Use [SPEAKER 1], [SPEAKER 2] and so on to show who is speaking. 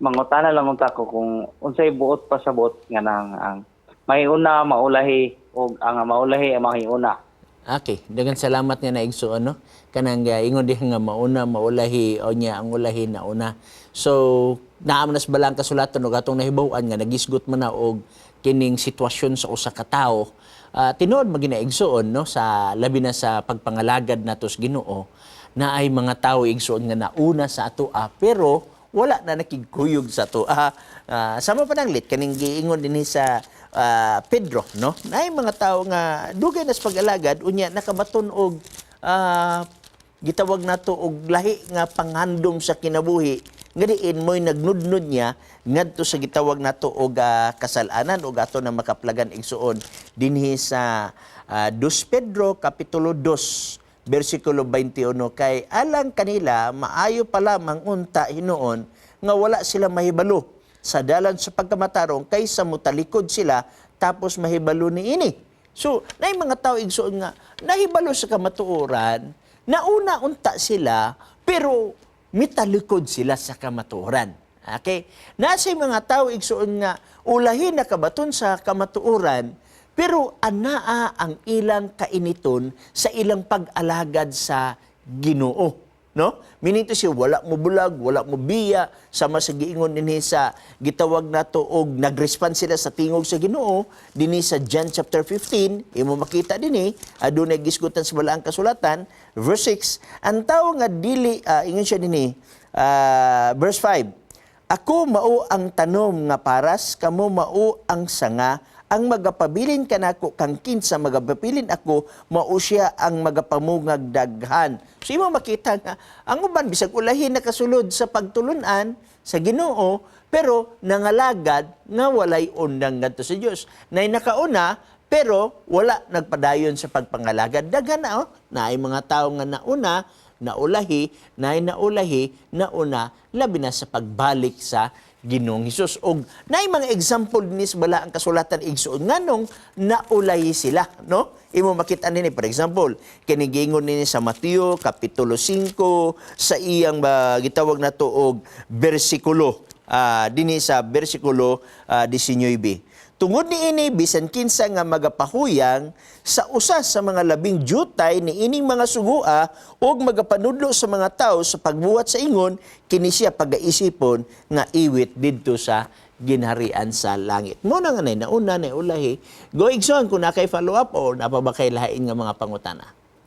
[SPEAKER 1] Mangutana lang unta ko kung unsay buot pasabot nga nang ang mahiuna maulahi ug ang maulahi ang mahiuna.
[SPEAKER 2] Okay, daghang salamat nga naigsoon, no. Kanang ingon diha nga mauna maulahi o nya ang ulahi nauna. So, naa man nas balang kasulatan og atong nahibaw-an nga nagisgot man na og kining sitwasyon sa usa ka tawo. Tinuod man gyud na, igsoon, no, sa labi na sa pagpangalagad nato sa Ginoo, na ay mga tawo, igsoon, nga nauna sa atoa pero wala na nakigkuyog sa atoa. Sama pananglit kaning giingon dinhi sa Pedro, no, naay mga tawo nga dugay na sa pag-alagad, unya nakabaton og gitawag nato og lahi nga panghandom sa kinabuhi nga diin mo'y nagnudnod niya ngadto sa gitawag nato og kasalanan. Og ato na makaplagan, igsuon, dinhi sa 2 Pedro kapitulo 2 bersikulo 21, kay alang kanila maayo pa lamang unta hinuon nga wala sila mahibalo sa dalan sa pagkamatarong kaysa mutalikod sila tapos mahibalo niini. So, naay mga tao, igsuon, nga nahibalo sa kamatuoran, nauna unta sila, pero mitalikod sila sa kamatuoran. Okay? Nasa mga tao, igsuon, nga ulahi nakabaton sa kamatuoran, pero anaa ang ilang kainiton sa ilang pag-alagad sa Ginoo. No? Meaning to say, wala mo bulag, wala mo biya, sama sa giingon dinhi sa gitawag nato og nag-respond sila sa tingog sa Ginoo dinhi sa John chapter 15, imo makita dinhi, adunay gisgutan sa balaang kasulatan, verse 6, ang tawo nga dili, ingon siya dinhi, verse 5, "Ako mao ang tanom nga paras, kamo mao ang sanga. Ang magapabilin kanako kang kinsa magapabilin ako, mao siya ang magapamungag daghan." So imo makita nga ang uban bisag ulahin nakasulod sa pagtulunan sa Ginoo, pero nangalagad nga walay undang ngadto sa Dios. Nay nakauna pero wala nagpadayon sa pagpangalagad. Daghan na, oh, naay mga tawo nga nauna, naulahi, naay naulahi, nauna, labi na sa pagbalik sa Ginoong Hesus. Og naay mga example ni sa balaang kasulatan, igsuon, nganong naulahi sila, no? Imo makita nini, for example, kini giingon nini sa Mateo kapitulo 5 sa iyang gitawag nato og bersikulo dinhi sa bersikulo 19. "Tungod niini, bisan kinsa nga magapahuyang sa usa sa mga labing jutay ni ining mga sugua ug magapanudlo sa mga tawo sa pagbuhat sa ingon, kini siya pagaisipon nga iwit didto sa ginharian sa langit." Mo na nga nay nauna, nay ulahi. Go, igsoon, kung naa kay follow up o naa pa ba kay lain nga mga pangutana.